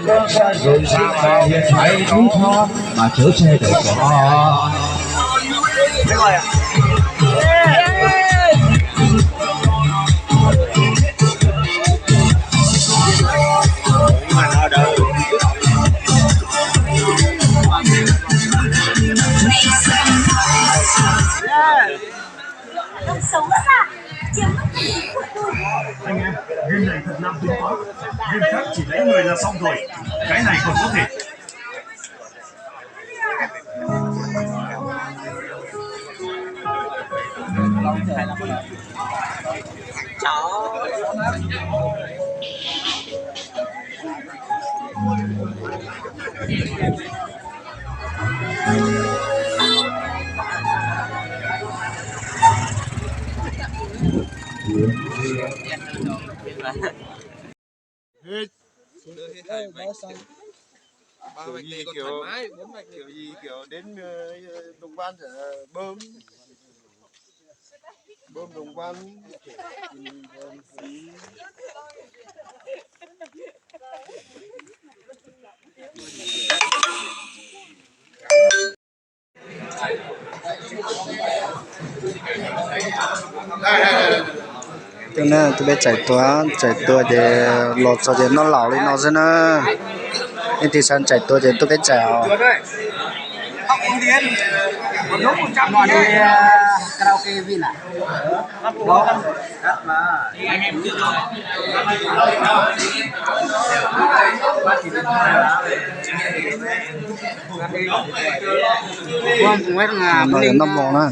Con xe rộn ràng mà hiền phải trốn khó mà chở xe đợi gió. Anh em, game này thật nam tính quá, game khác chỉ đánh người là xong rồi, cái này còn có thể. Kiểu gì kiểu, kiểu gì kiểu đến, ờ, đồng quan, ờ, bơm, bơm đồng quan. Tus ne, tus peb tsaim tuag, tsaim tuag ces los txog ces noj laus li no xwb na. Leej twg xav tsaim tuag ces tuaj peb tsaim os. No yog noj mov na.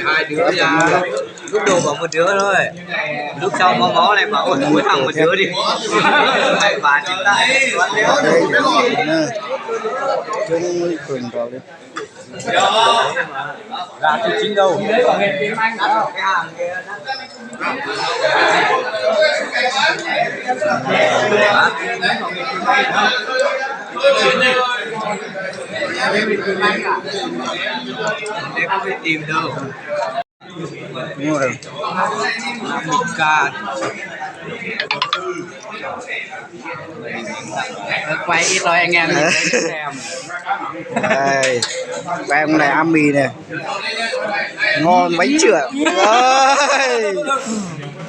Hai đứa nha. Lúc đầu bảo một đứa thôi. Lúc sau có máu này bảo ôi, cuối thằng một đứa đi. Hai bà chúng ta. Gà tôi chín đâu. Em không đi tìm đâu. Đúng rồi. Một ca. Quay ít thôi anh em nhìn thấy xem. Đây. Quay ông này ăn mì này. Ngon bánh chửa.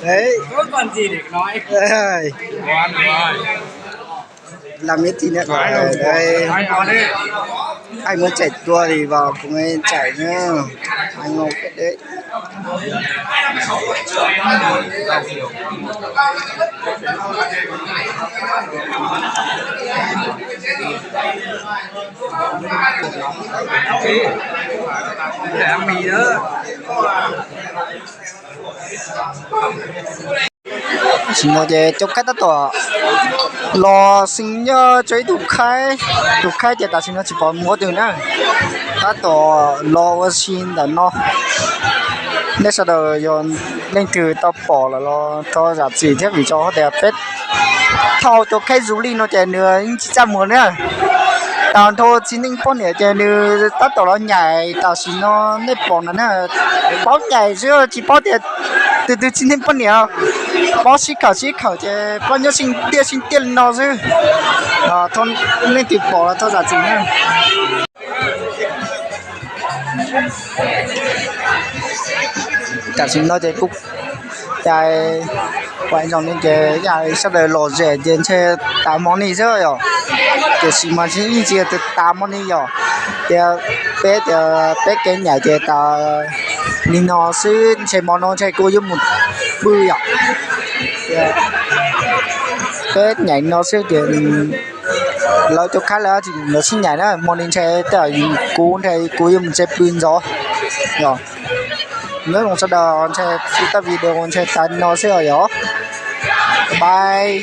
Đấy. Có còn gì để nói. Đây. Làm miễn gì nữa. Đây. Ai muốn chạy tour thì vào cùng em chạy nhá. Ăn ngon phết đấy. Ăn mì nữa. Tam sim no ces cov khaib tab tom los xee nyob rau ib tug khaib, tus khaib ces tam sim no tsis pom mus ua twg na, tab tom los ua si ntawm no. Nej sawv daws yog leej twg tau pom lawm los thov zam txim thiab vim rau qhov tias peb thauj cov khaib zus li no ces nws yeej tsis txaj muag na. Tag nrho txiv neej poj niam ces nws tab tom los nyaim tam sim no nej pom no na. Paub nyaim xwb tsis paub tias tus twg txiv neej poj niam, paub sib khawm sib khawm ces paub nyob sib tiaj sib tiaj li no xwb. Leej twg pom los thov zam txim na. Tam sim no ces kuj cais pais zoo li ces yam sawv daws lom zem ces ntshe tas hmo ni xwb yom. Tiam sis mas tsis yeej tsis tas hmo ni yom, tias peb tias peb kev nyaim ces tas li no xwb, ntshe hmo no ntshe kuv yuav mus pw yom. Peb nyaim no xwb ces lawv cov khaib lawv tsis lawv sib nyaim na, hmo ni ntshe tej kuv ntshe kuv yuav mus tsev pw ntxov yom. Nyob zoo sawv daws ntshe kuv tej video ntshe tas no xwb os yom. Bye.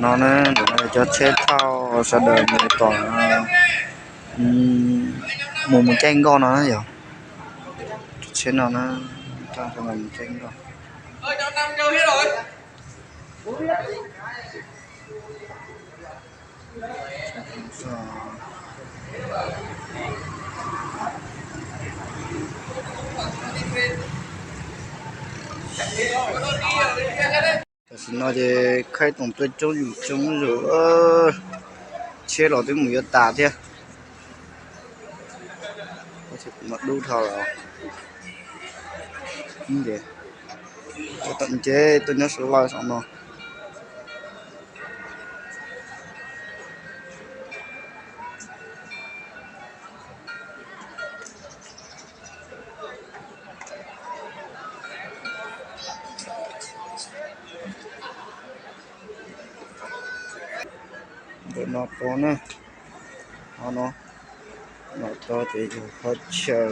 No na, cov tsheb thauj sawv daws mus tom, mus mus caij nkoj no na yog. Tsheb no na, mus caij nkoj. Tam sim no ces khaib toom tuaj coob yus coob yus, tsheb los twb mus yuav tas thiab. Dub dhau lawm. Ces tuaj nyob saum lawj saum no. Ntawm no tod na, qhov no, no tod ces yog qhov chaw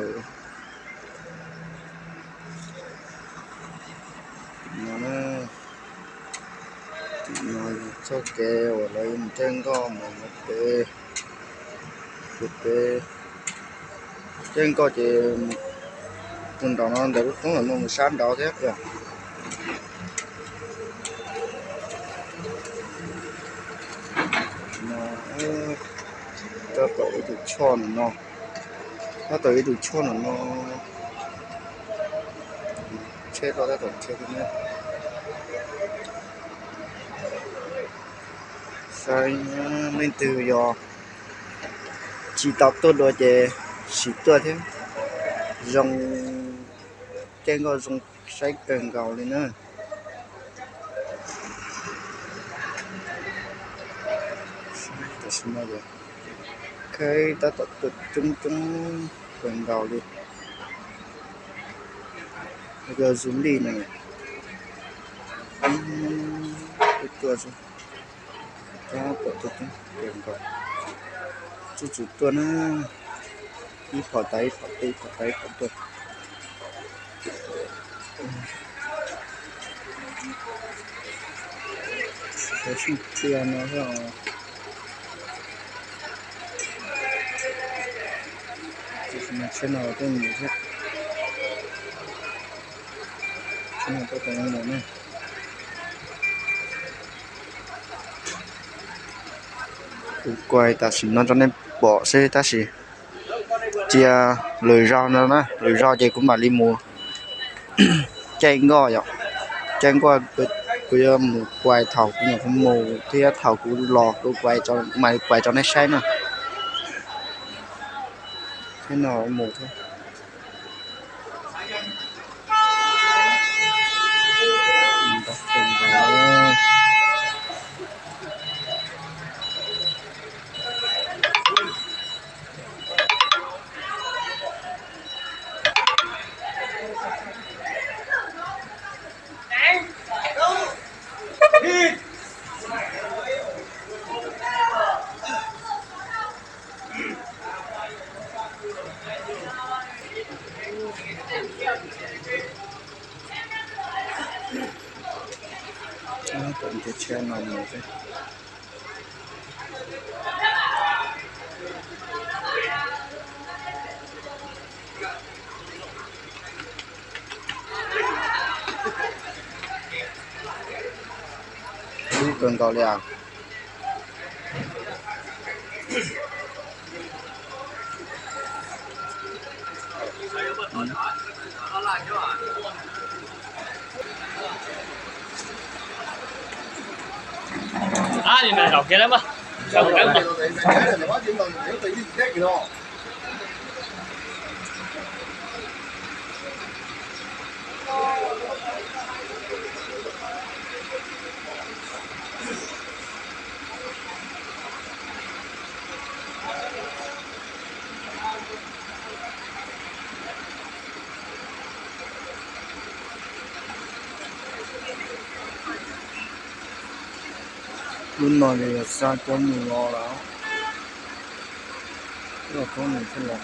no na. Tim no yog txoj kev uas lawv mus caij nkoj mus mus pem, pem, pem caij nkoj ces mus puag nraum no ntawm lub roob ntawm no mus sab nraud thiab. Tab tom ib tug choj no no, tab tom ib tug choj no no, tsheb rau tab tom tsheb. Saib leej twg yog tsis tau tuaj dua ces sim tuaj thiab, zoo, caij nkoj zoo saib kawg nkaus li na. Tam sim no khaib tab tom tuaj coob coob kawg nkaus li. Yog zus lij no, tuaj tuaj, tab tom tuaj coob kawg nkaus, tsuj tsuj tuaj na, ib phom tas ib phom tuaj, ib phom tas ib phom tuaj. Cov sib tia no xwb os. Tsheb no tuaj mus thiab, tsheb no tuaj tau mus na. Kuv kuav tam sim no rau nej pom xwb tab sis cia lwm zaug no na, lwm zaug ces kuv mam li mus caij nkoj yom. Caij nkoj kuv yuav mus kuav thaum kuv nyuam qhuav mus thiab thaum kuv los kuv kuav, kuv mam li kuav rau nej saib na. Thiab no mus thiab. Cov tsheb no mus thiab. Ib kawg nkaus li as. Lub no ces yog xa cov mus los lawm. Cov mus thiaj los.